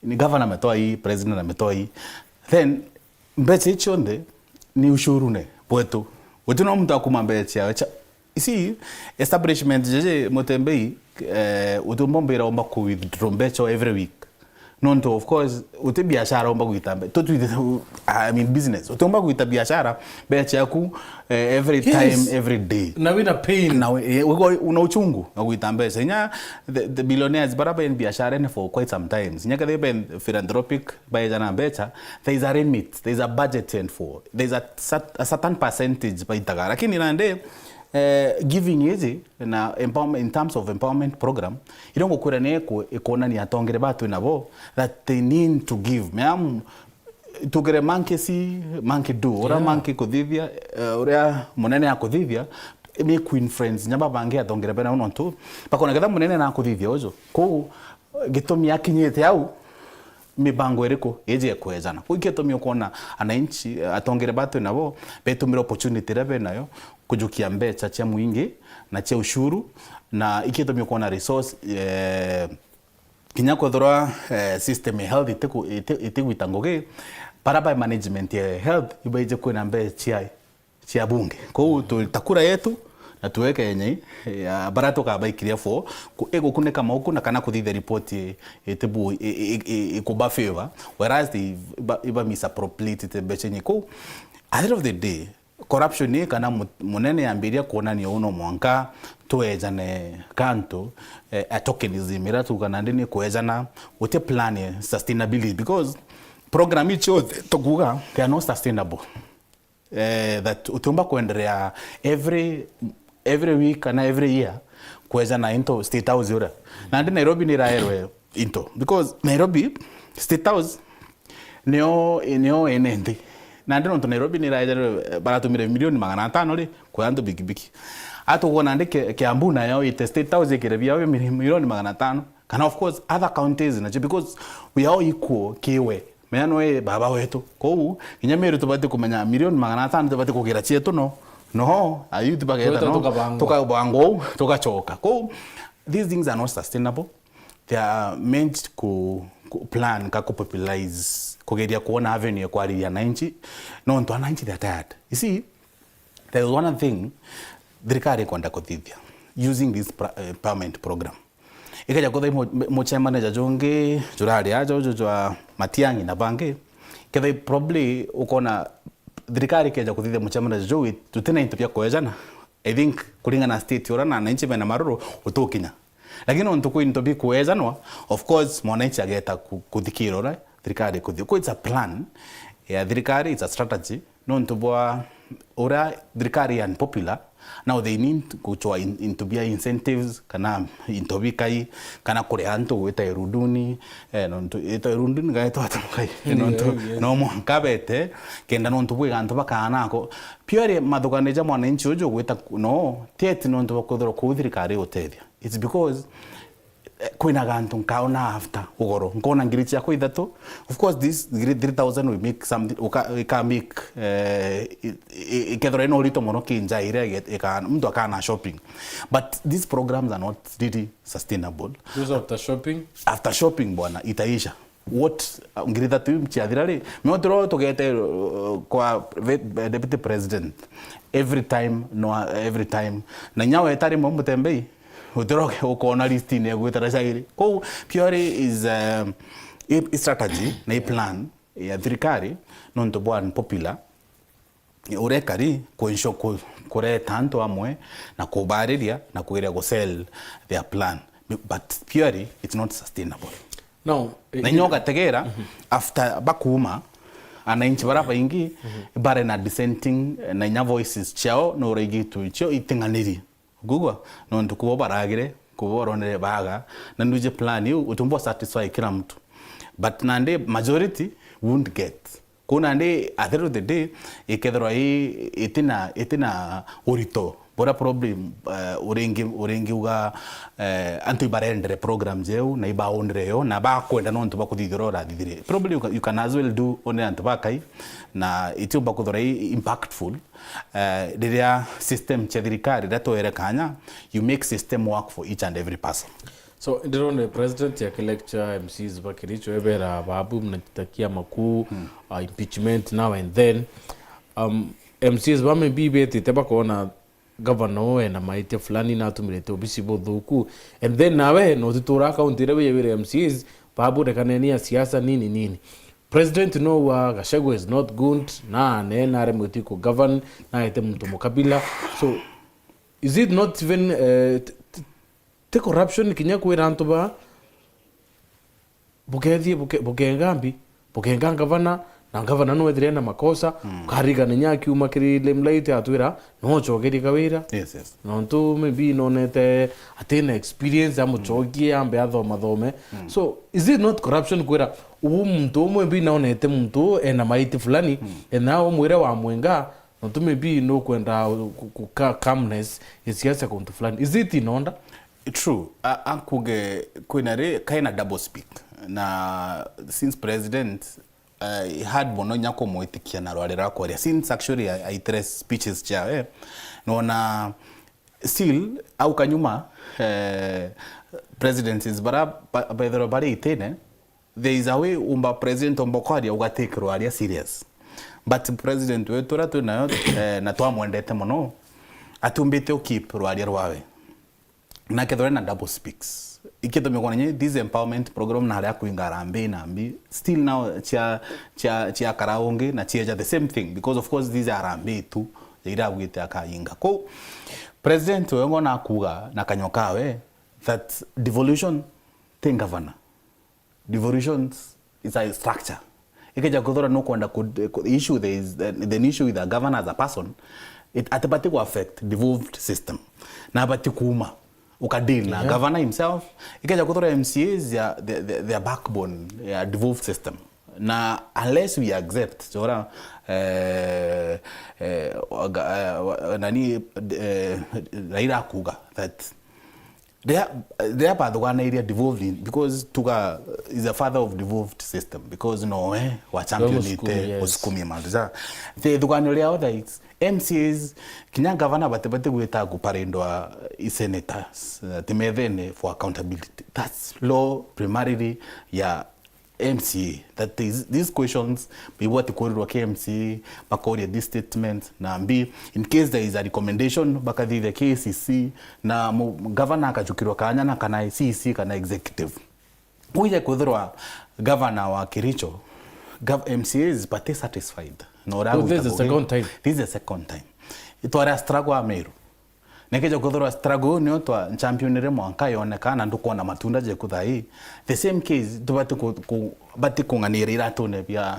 Ni governor ametoi, president ametoi. Then, mbeca icio nthe, ni ushuru ne, bwetu. Guti no muntu akuma mbeca ciawe. Cha-, You see, establishment jeje Mutembei, eh, utiumba mbira omba ku withdraw mbeca every week. Nontu, of course, uti biashara omba gwita mbe-, tutwite, I mean, business. Utiumba gwita biashara, mbeca yaku, eh, every time, every day. Na wina pain. Na we-, eh, ugo-, una uchungu na gwita mbeca. Inya the, the billionaires, bara ben biashara ene for quite some times. Inya kethe ben philanthropic, baeja na mbeca, there is a remit, there is a budget sent for. There is a cer-, a certain percentage baitaga. Lakini nande, eh, giving iji na empowerment, in terms of empowerment program, iria ngukwira ni iku-, ikwonania atongere ba twi nabo that they need to give. Meamu, tugere monkey see, monkey do. Uria monkey kuthithia, eh, uria munene akuthithia, ni ku influence nya babangi atongere bena nontu bakona ketha munene na akuthithia uju. Kuu gitumi akinyite au, mibango iriku iji ikwejana? Kuu gitumi ukwona ananchi, atongere ba twi nabo, betumira opportunity iria benayo kujukia mbeca cia mwingi na cia ushuru, na iki gitumi ukwona resource, eh, kinya kwethirwa, eh, system ya health itiku-, iti-, itigwita ngugi, bara ba management ya health ibaije kwina mbeca cia cia bunge. Kou tuta kura yetu na tuweke yenye ya bara tukabaikiria for ku-, igukunika mauku na kana kuthithia report i-, itibu-, i-, i-, i-, ikuba favor, whereas they iba, iba misappropriate mbeca inyi. Kou, at the end of the day, corruption ni kana mu-, munene yambiria kuonania uno mwanka tuejane kantu, eh, a tokenism iria tuga nandi ni kuejana, guti plan ya sustainability, because program icio tukuga they are not sustainable. Eh, that utiumba kwenderea every, every week kana every year kwejana into State House uria. Nandi Nairobi ni iraerwe into, because Nairobi State House nio, nio ene nthi. Nandi nontu Nairobi ni iraerwe, eh, baratumire milioni magana atano ri, kwa antu bikibiki. Atugwa nandi Ki-, Kiambu nayo ite State House ikire biao mili-, milioni magana atano. Kana of course other counties nacio, because we are all equal kiwe. Mea noe baba wetu. Kou, kinya Meru tubati kumenya milioni magana atano tubati kugira cietu no. No, ayuti bageta no. Tukabangwa uu, tugacoka. Kou, these things are not sustainable. They are meant ku, ku plan ka ku popularize, kugeria kuona avenue ya kwariria ananchi. Nontu ananchi they are tired. You see, There is one thing thirikari ikwenda kuthithia using this pra-, eh, empowerment program. Ikeja kwithirwa i mu-, mucemanio ja jungi jurari aja uju jwa Matiang'i na bangi, kethira probably ukona thirikari ikeja kuthithia mucemanio ja juu, tutina into bia kwejana. I think kuringana na state uria na wananchi bena maruru, utukinya. Lakini nontu kwi into bikwejanwa, of course, mwananchi ageta ku-, kuthikira uria thirikari ikuthithia. Kwa it's a plan ya thirikari, it's a strategy. Nontu bwa uria thirikari ya unpopular, now they need kuchwa in-, into bia incentives, kana into bikai, kana kuria antu gwita irunduni, eh, nontu ita irunduni gaitwa ata mukai, nontu no mwanka bete, kenda nontu bwiga antu bakana ako. Purely mathugano ja mwananchi uju gwita ku-, no, ti eti nontu bwa kwithirwa kuu thirikari utethia. It's because eh, kwina gantu nkaona after ugoro. Nkona ngiri ciakwa ithatu. Of course, this ngiri three thousand will make something, uka-, ika make, eh, i-, i-, ikethirwa ina urito mono kinja iria ige-, ikana, mtu akana shopping. But these programs are not really sustainable. Those after shopping? After shopping, bwana, itaisha. What, uh, ngiri ithatu iu ciathira ri? Meo turo tugete, uh, kwa ve-, Deputy President. Every time, no, every time. Na inya weta rimwe mutembei, utiro ukona list-ini egwitara cairi. Kou purely is, um, i, i strategy na i plan ya thirikari, nontu bwa unpopular, urekari ku ensure ku-, kureta antu amwe na kubariria na kwiria gu sell their plan. But purely, it's not sustainable. No, na inya ugategera, after bakuuma, ananchi bara baingi, bare na dissenting, na inya voices ciao, no uraigitwe icio iting'aniri. Kugwa, nontu kubo baragire, kubo baronere baga, na nuje plan iu, utumbo satisfy kila mtu. But nandi majority won't get. Kou nandi, at the end of the day, ikethirwa i, itina, itina urito. Bora problem, eh, uringi, uringiuga, eh, antu ibarendere program jeu, na ibaonere yo, na bakwenda nontu bakuthithira urathithire. Probably you can, you can as well do onere antu bakai, na itiumba kuthora i impactful, eh, riria system cia thirikari, riria twere kanya, you make system work for each and every person. So, ndirone president akilecture M Cs ba Kericho, ebera babu mnajitakia makuu, uh, impeachment now and then. Um, M Cs ba maybe betite bakona governor ena maitia fulani na atumirite obisi buthuku. And then nawe no utitura county iria wiyawire M Cs, babu rekaneni ya siasa nini nini. President no wa Gachagua is not good, na ne na aremwe tu ku govern, na ete muntu mukabila. So, is it not even, uh, t-, t-, ti corruption kinya kwira antu ba bukethie buke-, bukenga mbi, bukenga ngavana, na ngavana nwethire na makosa, mm, ukarigana nya akiuma kiri limelight atwira, no ucokerie kawira. Yes, yes. Nontu maybe nonete atina experience, amucokie, mm, ambe athoma thome. Mm. So, is it not corruption kwira uu muntu umwe maybe naonete muntu ena maiti fulani, mm, ena umwire wa mwenga, nontu maybe nukwenda ku-, ku-, ka-, calmness ya siasa kuntu fulani. Is it in order? True. A-, ankuge kwina ri, kaina double speak. Na since president, uh, I had mono nya kumwitikia na rwari rwa kwaria. Since actually I, I trace speeches ciawe, nona still au kanyuma, eh, presidencies bara ba-, bethirwa bari itine, there is a way umba president umba kwaria uga take rwaria serious. But president wetu uria twi nayo, eh, na twamwendete mono, atumbite u keep rwaria rwawe. Na kethira na double speaks. Ikithomia kwa nyenye, this empowerment program na haria kwinga harambee na mbi, still now cia, cia, cia karaungi na cieja the same thing, because of course these are harambee tu, ya ira agwite akainga. Ko president wewe ngona akuga na kanywa kawe that devolution ti governor. Devolutions is a structure. Ikeja kuthora nukwenda ku, ku issue, there is the, the issue with a governor as a person, it, atibati ku affect devolved system. Na abati kuuma, uka deal na, yeah, governor himself. Ikeja kuthora M C As ya, the, the, their backbone ya devolved system. Na unless we accept, jora, eh, eh, waga-, eh, wa-, nani, eh, Raila akuga that Riria, riria bathuganairie devolving, because Tuga is a father of devolved system, because nowe wa championite, yes, gusukumia mantu ja. The thuganio ria other is M C As, kinya governor bati, bati gwita kuparindwa i senators, eh, ti methene for accountability. That's law primarily ya M C A, that is, these questions, ibwati kurirwa ki M C A, bakoria this statement, na mbi, in case there is a recommendation, bakathithia K C C, na mu-, governor akajukirwa kanya na kana C E C kana executive. Uye kwithirwa governor wa Kericho, gov-, M C As bati satisfied. Na uria So this is the agwitagwo second time? This is the second time. Itware a struggle a Meru. Nekeja kwithirwa struggle iu nio twa championire mwanka yoneka na ndukwona matunda jeku thaa ii. The same case, tubati ku-, ku-, bati kung'anira iratune bia,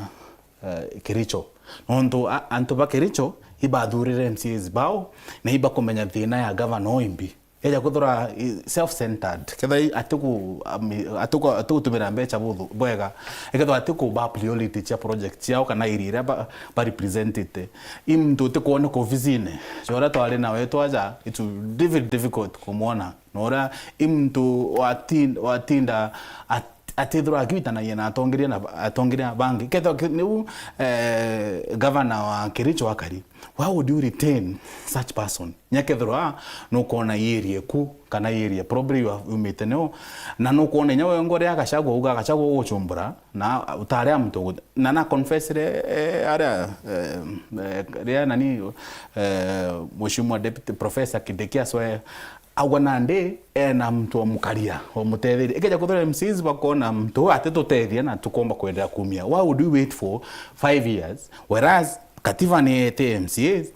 eh, Kericho. Nontu a-, antu ba Kericho ibathurire M C As bao, na ibakumenya thina ya governor o imbi. Eja kwithirwa i self-centered, kethira i-, atiku-, ami-, atiku-, atigutumira mbecha buthu-, bwega, ekethirwa atiku ba priority cia project ciao kana area iria ba, ba representite. I muntu utikwoneka ofisine. Cia uria twari nawe twaja, it will be very difficult kumwona. Na uria i muntu watin-, watinda at-, atithirwa akiwitanagia na atongeria na, atongeria bangi. Kethirwa ki-, niu, eh, governor wa Kericho akari, why would you retain such person? Nya kethirwa nukwona i area eku, kana i area probably you have, umite nio, na nukwona inya wengwa ria Gachagua uga Gachagua uguchumbura, na utari a muntu ugu-, na na confessire, eh, aria, eh, eh, ria nani, eh, Mheshimiwa Deputy Professor Kindiki Aswe, agwa nandi ena muntu wa mukaria, wa mutetheria. Ikeja kwithirwa M Cs bakona muntu atitutethia na tukomba kwenderea kumia. Why would we wait for five years? Whereas katiba ni ete M C As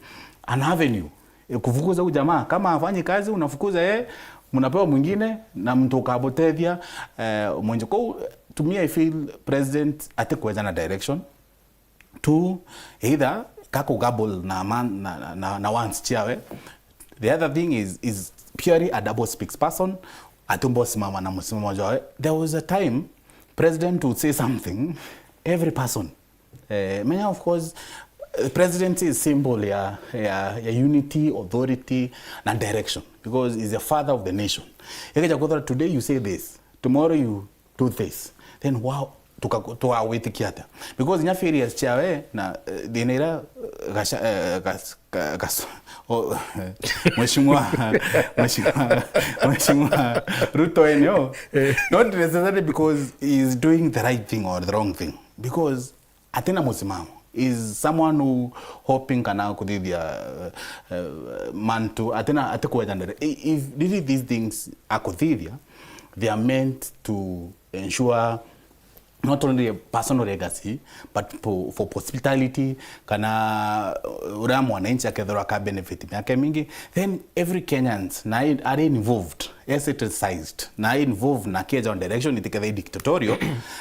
an avenue. E, kufukuza huyu jamaa. Kama hafanyi kazi, unafukuza yeye, mnapewa mwingine, na mtu ukabutethia, eh, mwenje. Kwa hiyo, to me, I feel president atikweja na direction. Two, either kakugabble na man, na, na, na, na wants ciawe. The other thing is, is purely a double speaks person. Atumbo simama na msimamo jawe. There was a time president would say something, every person. Eh, menya, of course, eh, presidency is symbol ya, ya, ya unity, authority, na direction, because he's the father of the nation. Ikeja kwithirwa today you say this, tomorrow you do this, then wow, tuka-, twawitikia atia? Because inya failures ciawe na, eh, thina iria, eh, Gacha-, eh, Gas-, Ga-, Gas-, oh, Mheshimiwa, Mheshimiwa, Mheshimiwa Ruto eneo, not necessarily because he is doing the right thing or the wrong thing, because atina musimamo, is someone who hoping kana kuthithia, eh, eh, mantu, atina, atikweja ndere. I-, if really these things akuthithia, they are meant to ensure not only a personal legacy, but for, for posterity, kana, uh, uria mwananchi akethirwa aka benefit miaka mingi, then every Kenyans na i-, are involved, estheticized, na involved na keja on direction itikethira i dictatorial,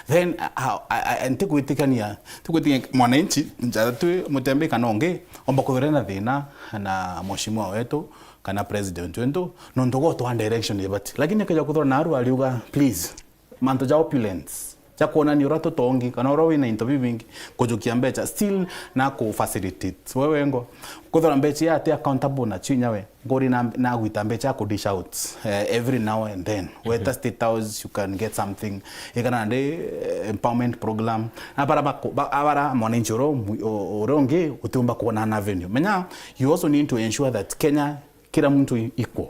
then, uh, how, I, I, ntigwitikania, ntigwitikania mwananchi, njara twi mutembe kana ungi, omba kwithirwa na thina na mheshimiwa wetu, kana president wetu, nontu gotwa direction ibati. Lakini keja kwithirwa na aru ariuga, please, mantu ja opulence, ja kwonania uria tutongi, kana uria wina into bibingi, kujukia mbecha, still na ku facilitate. Wewe ngo, kwithirwa mbecha ya ati accountable na chinya we, ngori na, na gwita mbecha ya ku dish out, eh, every now and then. Weta State House, you can get something. Ikana ndi, eh, empowerment program. Na bara bako-, ba-, abara mwananchi uro, u-, uro ngi, utiumba kuona an avenue. Menya, you also need to ensure that Kenya, kila mtu i-, equal.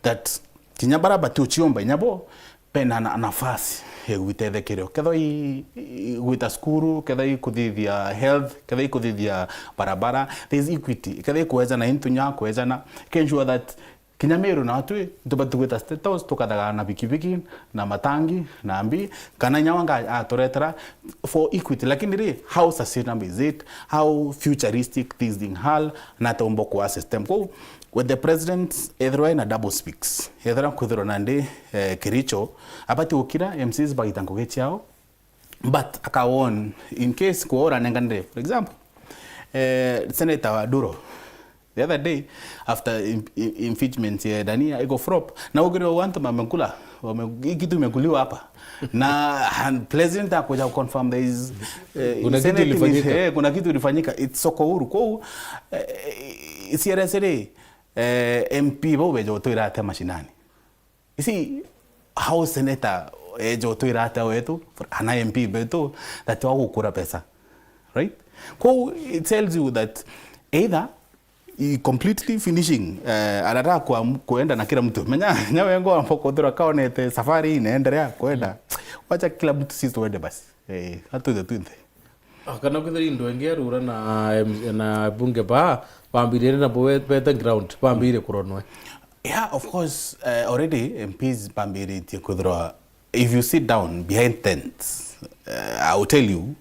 That kinya bara bati uchiomba inya bo, bena na-, nafasi ya gwitethekerio. Kethwa i, i, gwita cukuru, kethwa i kuthithia health, kethwa i kuthithia barabara, there is equity. Kethwa i kuejana into nya kuejana, ke ensure that kinya Meru na atwi, tubati gwita State House, tukathagana na bikibiki, na matangi, na mbi, kana inya wanga aturetera for equity. Lakini ri, how sustainable is it? How futuristic this thing hal? Na taumbo kwa system. Kwa With the president, ethirwa ena double speaks. Ethirwa kwithirwa nandi, eh, Kericho, abati gukira M Cs bagita ngugi ciao, but aka warn, in case kwa uranenganire. For example, eh, Senator wa Duro, the other day, after im-, im-, impeachment ya Dania, iko flop. Na ukiri wa watu wamekula, wame-, hii kitu imekuliwa hapa. Na, and president akuja confirm there is, eh, Kuna kitu Senate ni-, ilifanyika. Eh, kuna kitu ilifanyika. It's soko huru. Kwa hiyo, eh, C R S A, eh, M P bau beja utwira atia mashinani? You see, how senator eja utwira atia wetu, ana M P betu, that wagukura pesa. Right? Kwa hiyo, it tells you that either i completely finishing, eh, anataka kuam-, kuenda na kila mtu. Menya, nya wengo ambo kuthura kaonete safari inaendelea kuenda. Wacha kila mtu sisi tuende basi. Eh, atuite twinthe. Ah, kana kwithira into ingi arura na, em, na bunge ba, bambiririe na bo be-, bete ground, bambiririe kuronwe. Yeah, of course, uh, already M Ps bambiritie kwithirwa, if you sit down behind tents, uh, I will tell you,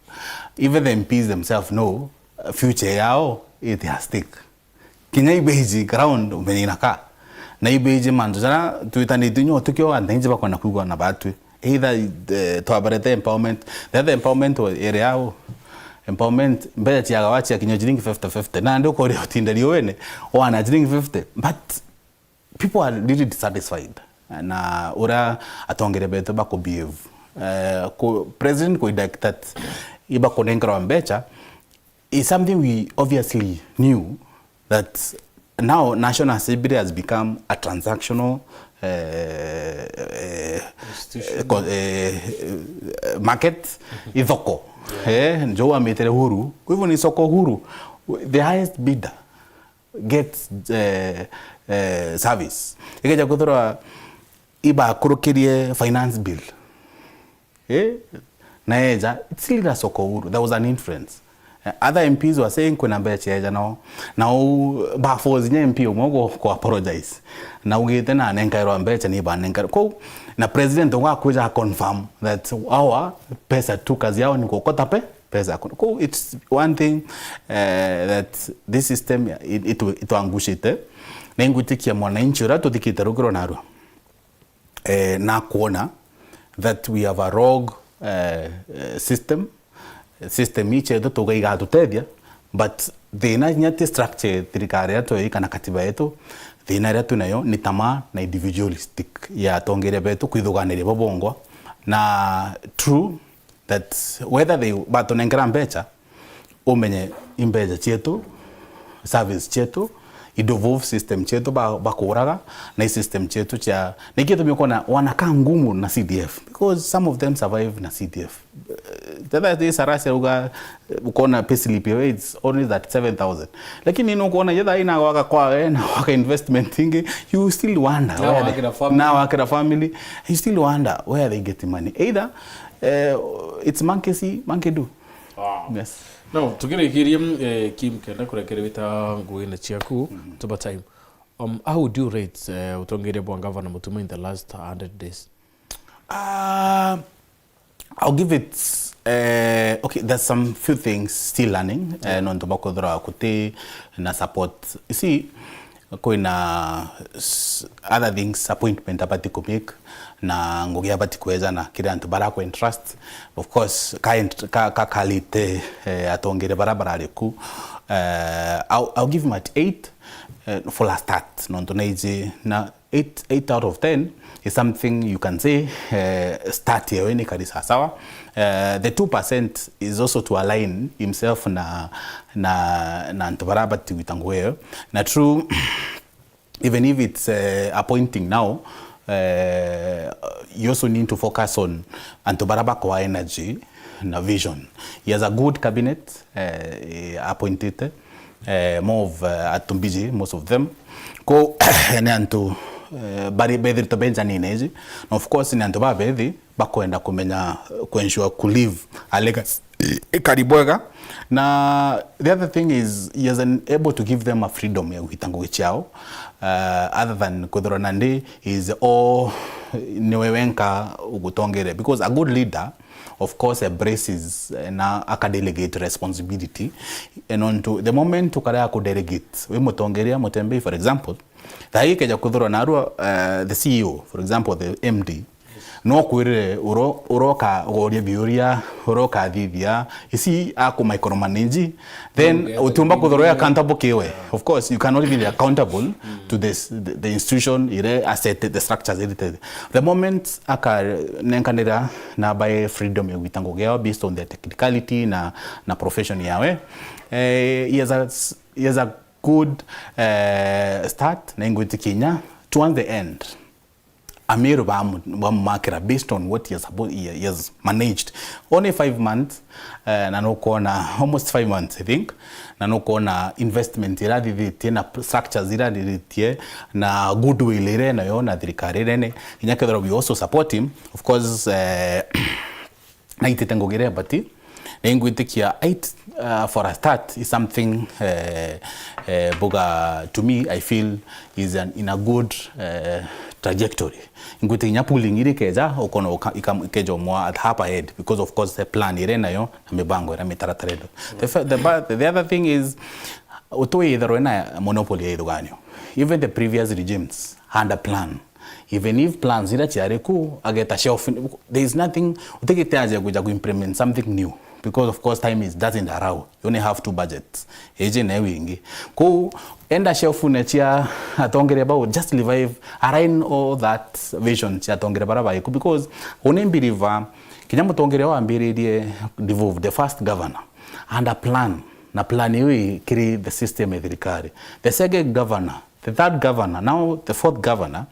even the M Ps themselves know, uh, future yao it has stake. Kinya ibeiji ground umenye inaka. Na ibeiji mantu jara twitanite nyo tukio anthe inji bakwenda kwigua na batwi. Either, eh, twabarete empowerment, the other empowerment wa-, iri yao. Empowerment, mbeca ciagawa cia kinya ciringi fifty fifty. Na ndi ukuria utinda riuene, wana ciringi fifty. But people are really dissatisfied na uria atongeria betu bakubehave. Eh, ku, president kuidictate ibakunenkerwa mbeca is something we obviously knew that now National Assembly has become a transactional, eh, eh, Institution. co-, eh, eh, market, ithoko. Eh, njou amitire huru. Kwa hivyo ni soko huru. The highest bidder gets, eh, eh, service. Ikeja kwithirwa ibakurukirie finance bill. Eh? Na eja, it's still a soko huru. There was an influence. Eh, other M Ps were saying kwina mbeca eja nao. Na u, ba force nya M P umwe ku, ku apologize. Na ugite na nenkairwa mbeca ni banenkairwa. Kou, na president ugakuja confirm that our pesa tu kazi yao ni kukota pe, pesa. Kou, it's one thing, eh, that this system it, it, itwangushite. Na ingwitikia mwananchi uria tuthikite rukiro narua. Eh, na kuona that we have a rogue, eh, eh, system. System ii cietu tuga igatutethia, but thina inya ti structure thirikari iria twei kana katiba yetu. Thina iria twinayo ni tamaa na individualistic ya atongeria betu kwithuganiria bo bongwa. Na true that whether they batunenkera mbeca, umenye i mbeca cietu, service cietu, i devolve system cietu ba, bakuraga, na i system cietu cia, niki gitumi ukona wanakaa ngumu na C D F, because some of them survive na C D F. Eh, tetha ti sarasi auga, eh, ukona payslip yawe, it's only that seven thousand. Lakini ni ukuona jetha ina gwaka kwawe, na gwaka investment ingi, you still wonder. Na where they, wakira family. Na wakira family, you still wonder where they get money. Either, eh, it's monkey see, monkey do. Wow. Yes. Now, tukirikirie, eh, Kim, kenda kurekere wita nguine ciaku, tuba time. Um, how would you rate, eh, utongeria bwa Governor Mutuma in the last hundred days? Uh, I'll give it, uh, okay, there's some few things still learning, uh, nontu bakuthira kuti na support. You see, kwina s-, other things, appointment abati ku make, na ngugi abati kwejana kiri antu bara ku entrust. Of course, ka ent-, ka, ka kalite, eh, atongere bara barari ku. Eh, I'll, I'll give him at eight, eh, for a start, nontu naiji na eight, eight out of ten is something you can say, eh, start yewe ni kari sawasawa. Eh, the two percent is also to align himself na, na, na antu bara bati gwita ngugi iyo. Na true, even if it's, eh, appointing now, eh, you also need to focus on antu bara bakoa energy na vision. He has a good cabinet, eh, appointed, eh, more of, eh, atumbiji, most of them. Ko ni antu, eh, bari bethiritwe benjanine iji. Na of course, ni antu babethi bakwenda kumenya, eh, ku ensure ku leave a legacy ikari bwega. Na the other thing is, he is an-, able to give them a freedom ya gwita ngugi ciao. Uh, other than kwithirwa nandi is all niwe wenka ugutongere, because a good leader, of course, embraces, eh, na aka delegate responsibility. And on to the moment ukarega ku delegate, wi mutongeria, mutembei, for example, thaa ii keja kwithirwa narua, uh, the C E O, for example, the M D, no kwirire uro-, uroka ugoria biuria, uroka thithia, isi aku micromanage, then utiumba kwithirwa accountable kiwe. Of course, you cannot be accountable to this, the, the institution ire asset, the structures ire. The moment aka nenkanira na by freedom ya gwita ngugi yao based on their technicality na, na profession yawe, eh, he has a s-, he has a good, eh, start, na ingwitikia inya towards the end Amiru bamu-, bamumakira based on what he has, he has managed. Only five months, eh, na nukwona, almost five months, I think, na nukwona investment irathithitie na structures irathithitie na goodwill ire nayo na thirikari ire ni, inya kethira we also support him, of course, eh, naitite ngugi iria ibati, na ingwitikia it, uh, for a start is something, eh, eh, mbuga to me I feel is an, in a good, eh, trajectory. Ingwitikia kinya pooling iri keja, ukona uka-, ika-, ikeja umwa at half ahead because of course the plan iri nayo na mibango iria mitaratara ino. The fir-, the ba-, the other thing is, utwi itharwe na monopoly ya ithuganio. Even the previous regimes had a plan. Even if plans iria ciari ku, ageta shelf, there is nothing, utigite aje kuja ku implement something new. Because of course time is, doesn't allow. You only have two budgets. Iji na iu ingi. Kou, enda shelf-une cia atongeria bau, just revive, align all that vision cia atongeria bara baiku. Because uni believer, kinya mutongeria wambiririe devolve, the first governor, and a plan. Na plan iu ikiri the system ya thirikari. The second governor, the third governor, now the fourth governor,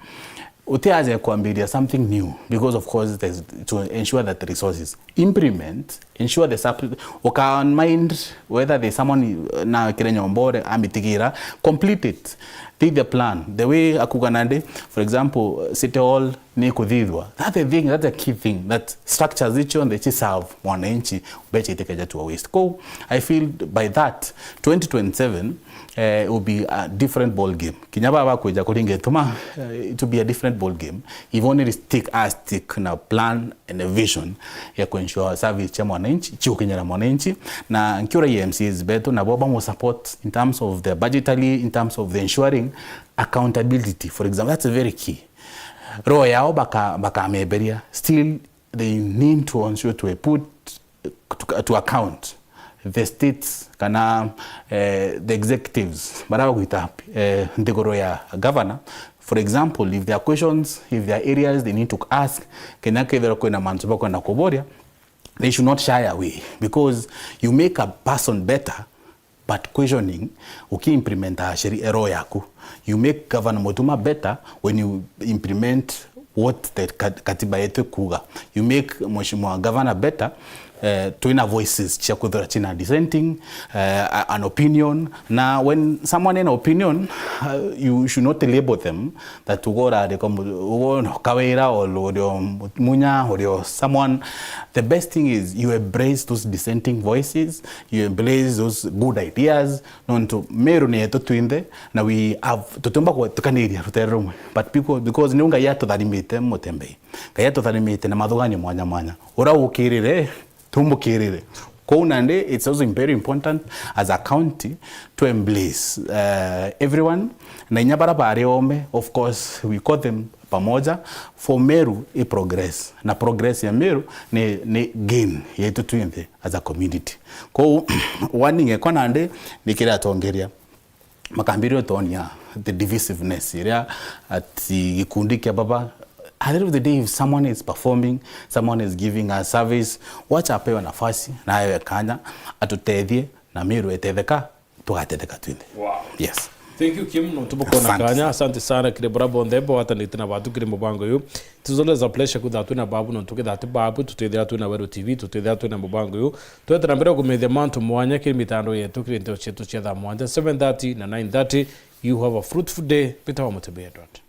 utiaje kwambiria something new because of course there's to ensure that the resources implement, ensure the supply, uka mind whether there's someone, uh, na kire nyombore amitigira, complete it, take the plan the way akuga nandi, for example, uh, city hall ni kuthithwa. That's the thing, that's the key thing, that structures icio nthi ci serve mwananchi, mbeca itikeja to a waste. Kou, I feel by that, twenty twenty-seven, eh, will be a different ball game. Kinya baba kwija kuringa ituma, eh, it will be a different ball game. If only stick, a stick na plan and a vision ya kuensure service cia mwananchi, ciukinyira mwananchi, na nkiura M C As betu, nabo bamu support in terms of the budgetary, in terms of the ensuring accountability, for example, that's very key. Roho yao baka-, bakameberia, still they need to ensure to put to, to account the states kana, eh, the executives bara bagwita, eh, nthiguru ya governor. For example, if there are questions, if there are areas they need to ask, kenya kethira kwina mantu bakwenda kuboria, they should not shy away, because you make a person better but questioning, uki-implement sheria, roho yaku. You make Governor Mutuma better when you implement what the kat-, katiba yetu ikuuga. You make Mheshimiwa Governor better, eh, twina voices cia kwithira cina dissenting, eh, a-, an opinion. Na when someone in opinion, uh, you should not label them that ugo urarika mu-, ugo Kawira or urio Munya, urio someone. The best thing is you embrace those dissenting voices, you embrace those good ideas, nontu Meru ni yetu twinthe, na we have, tutiumba gwitukaniria rutere rumwe. But because, because niu Ngai atutharimite mutembei. Ngai atutharimite na mathuganio mwanya mwanya. Ura ukirire, tumukirire. Kou nandi, it's also very important as a county to embrace, uh, everyone. Na inya bara bari ome, of course, we call them pamoja for Meru i progress. Na progress ya Meru ni, ni gain yetu twinthe as a community. Kou, warning ekwa nandi, ni kiri atongeria makambiria utonia the divisiveness iria ati gikundi kia baba. At the end of the day, if someone is performing, someone is giving a service, wacha apewe nafasi na aewe kanya, atutethie na Meru etetheka, tugatetheka twinthe. Wow. Yes. Thank you, Kim, nontu bukona kanya. Asante sana kiri bura bonthe bwatanite na batu kiri mubango uyu. It is always a pleasure kwithira twina babu, nontu kethira ti babu, tutithira twina Weru T V, tutithira twina mubango uyu. Twete na mbere kumethia mantu mwanya kiri mitandao yetu, kiri nteto cietu cia thaa mwanja, seven thirty na nine thirty. You have a fruitful day. Mbitawa Mutembei Edward.